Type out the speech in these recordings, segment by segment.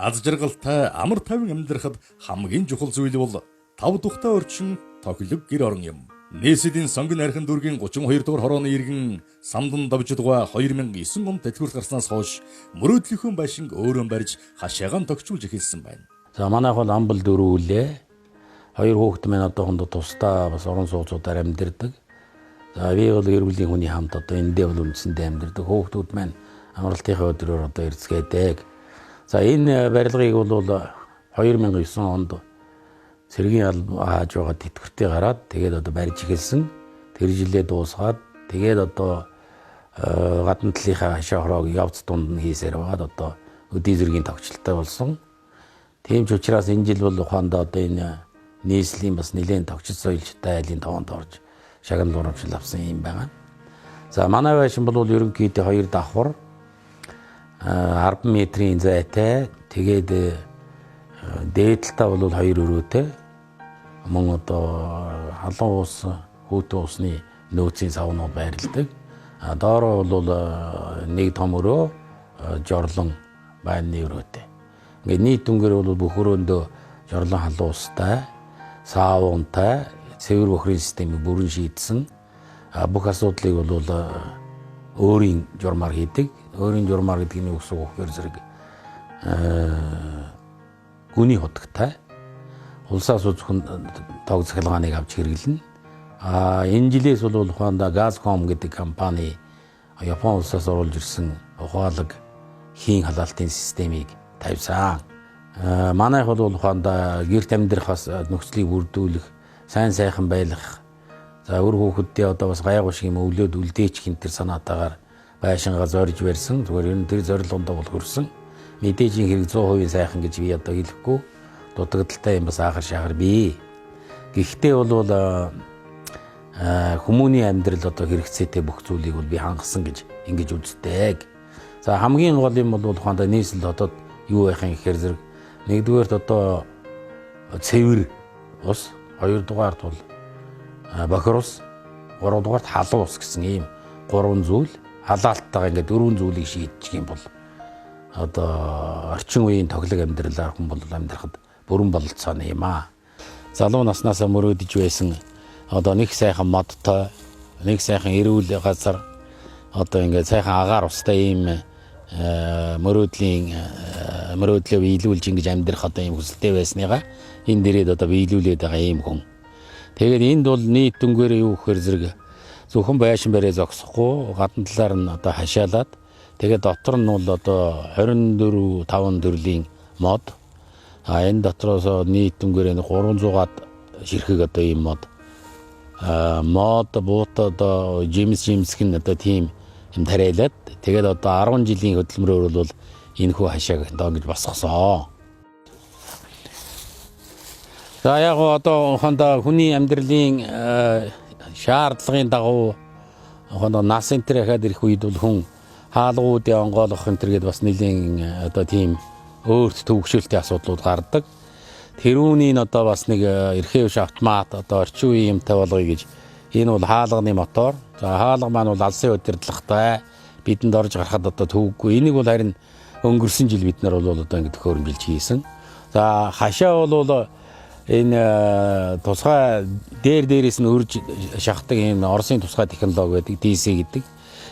Аз жаргалтай амар тайван амьдрахад хамгийн чухал зүйл бол тав тухтай орчин, тохилог гэр орон юм. Нийслэлийн сонгон архин дүүргийн 32 дугаар хорооны иргэн Самдан Давжидугай 2009 онд дэлгүүрт гарснаас хойш мөрөөдлийнхөө байшинг өөрөө барьж хашаагаан тогтчулж эхэлсэн байна. За, манайх бол амбал дөрвүүлээ. Хоёр хүүхэд маань одоохондоо тусдаа бас орон сууцуудаар амьдардаг. За, би бол гэр бүлийн хүний хамт одоо эндээ бол үндсэндээ амьдардаг. Хүүхдүүд маань амралтынхаа өдрөөр одоо ирцгээдэг. За, энэ барилгыг бол 2009 онд цэргийн алба хааж байгаа тэтгэвртэй гараад, тэгээд одоо барьж эхэлсэн. Тэр жилээ дуусгаад, тэгээд одоо гадна талынхаа хашаа хороог явц дунд нь хийсээр байгаад одоо өдий зэргийн тогтчлолтой болсон. Тийм ч учраас энэ жил бол ухаандаа одоо энэ нийслэлийн бас нэлээд тогтчил соёлчтой айлын тоонд орж шагнал урамшил авсан юм байна. За, манай байшин бол ерөнхийдөө хоёр давхар, 10 метрийн зайтай, тэгээд дээд талдаа бол хоёр өрөөтэй, мөн одоо халуун ус, хүйтэн усны нөөцийн савнууд байрладаг. Доороо бол нэг том өрөө, жорлон байрны өрөөтэй. Ингээд нийт дүнгээр бол бүх өрөөндөө жорлон халуун устай, саунтай, цэвэр бохирын системийг бүрэн шийдсэн. Бүх асуудлыг бол өөрийн журмаар хийдэг. Өөрийн журмаар гэдэг нь юу гэсэн үг вэ гэхээр зэрэг гүний худагтай. Улсаас зөвхөн тог цахилгааныг авч хэрэглэнэ. А энэ жилээс бол ухаандаа Газком гэдэг компани Япон улсаас оруулж ирсэн ухаалаг хийн халаалтын системийг тавьсан. Манайх бол ухаандаа гэрт амьдрах бас нөхцөлийг бүрдүүлэх, сайн сайхан байлгах, за, үр хүүхэддээ одоо бас гайгүй шиг юм өвлөөд үлдээчих энэ төр санаатаагаар байшингаа зорж барьсан. Зүгээр ер нь тэр зорилгондоо бол хүрсэн. Мэдээжийн хэрэг 100% сайхан гэж би одоо хэлэхгүй, дутагдалтай юм бас аахар шахар бий. Гэхдээ бол хүмүүний амьдрал одоо хэрэгцээтэй бүх зүйлийг бол би хангасан гэж ингэж үздэг. За, хамгийн гол юм бол ухаандаа нийслэл хотод юу байх юм гэхээр зэрэг нэгдүгээрт одоо цэвэр ус, хоёрдугаарт бол бохир ус, гуравдугаарт халуун ус гэсэн ийм гурван зүйл халаалттайгаа ингээд дөрвөн зүйлийг шийдчих юм бол одоо орчин үеийн тохилог амьдралаар хүн бол амьдрахад бүрэн бололцооно юм аа. Залуу наснаасаа мөрөөдөж байсан одоо нэг сайхан модтой, нэг сайхан эрүүл газар, одоо ингээд сайхан агаар устай ийм мөрөөдлийн мөрөөдлөө биелүүлж ингэж амьдрах одоо ийм хүсэлтэй байсныгаа энэ дээрээ одоо биелүүлээд байгаа ийм хүн. Тэгээд энд бол нийт дүнгээр юу гэхээр зэрэг зөвхөн байшин бариа зогсохгүй, гадна талаар нь одоо хашаалаад, тэгээд дотор нь бол одоо 24 5 төрлийн мод, а энэ дотроос нийт дүнгээр 300-аад ширхэг одоо ийм мод, мод буут, одоо жимс жимсгэн одоо тийм юм тариалаад, тэгээд одоо 10 жилийн хөдөлмөрөөр бол энэхүү хашааг одоо ингэж босгосон. За, яг одоо ухаандаа хүний амьдралын шаардлагын дагуу ухаандаа нас энэ төр хахад ирэх үед бол хүн хаалгуудын онгойлгох энэ төр гээд бас нэлийн одоо тийм өөрт төвөгшөөлтийн асуудлууд гардаг. Тэрүүний нь одоо бас нэг эрхээ биш автомат, одоо орчин үеийн юмтай болгоё гэж энэ бол хаалганы мотор. За, хаалга маань бол алсын удирдлагатай, бидэнд орж гарахад одоо төвөггүй. Энийг бол харин өнгөрсөн жил бид нар бол одоо ингэ төхөөрөмжилж хийсэн. За, хашаа бол энэ тусгай дээр дээрээс нь өрж шахдаг ийм Оросын тусгай технологи байдаг, TC гэдэг.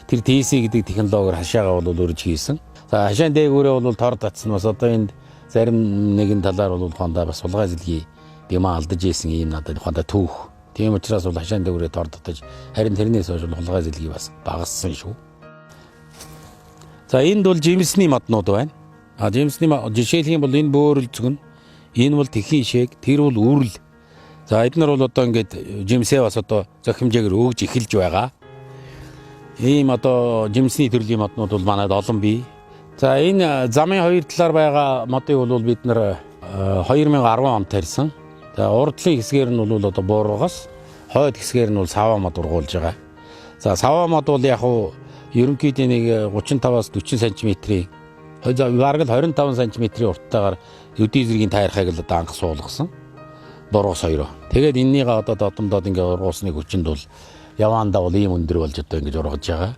Тэр TC гэдэг технологиор хашаагаа бол өрж хийсэн. За, хашаан дээгүүрээ бол тор татсан, бас одоо энд зарим нэгэн талаар бол ухаандаа бас сулгай зэлгийн димаа алдаж исэн ийм надад ухаандаа түүх. Тийм учраас бол хашаан дээгүүрээ тор татаж, харин тэрнээс хойш бол хулгай зэлгийг бас багассан шүү. За, энд бол жимсний моднууд байна. А жимсний жишээлх юм бол энэ бөөрөл зүгэн, энэ бол тэхийн шээг, тэр бол үрэл. За, эднэр бол одоо ингээд жимсээ бас одоо зөх хэмжээгээр өгж эхэлж байгаа. Ийм одоо жимсний төрлийн моднууд бол манайд олон бий. За, энэ замын хоёр талаар байгаа модыг бол бид нар 2010 онд тарьсан. За, урдлын хэсгээр нь бол одоо буургаас, хойд хэсгээр нь бол саваа мод ургуулж байгаа. За, саваа мод бол яг уу ерөнхийдөө нэг 35-аас 40 см-ийн, бараг л 25 см-ийн урттайгаар өдий зэргийн тайрхайг л одоо анх суулгасан. Бургас хоёроо. Тэгээд эннийгээ одоо додомдоод ингээ ургуулсны хүчинд бол яваандаа бол ийм өндөр болж одоо ингэж ургаж байгаа.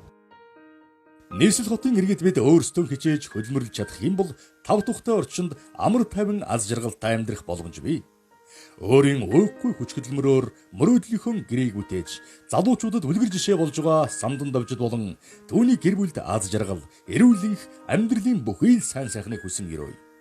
Нийслэл хотын иргэд бид өөрсдөө хичээж хөдөлмөрлөж чадах юм бол тав тухтай орчинд амар тайван аз жаргалтай амьдрах боломж бий. Өөрийн уйхгүй хүч хөдөлмөрөөр мөрөөдлийнхөө гэрээг бүтээж залуучуудад үлгэр жишээ болж байгаа Самдан Давжид болон түүний гэр бүлд аз жаргал, эрүүл энх, амьдралын бүхий л сайн сайхныг хүсэн өрөөе.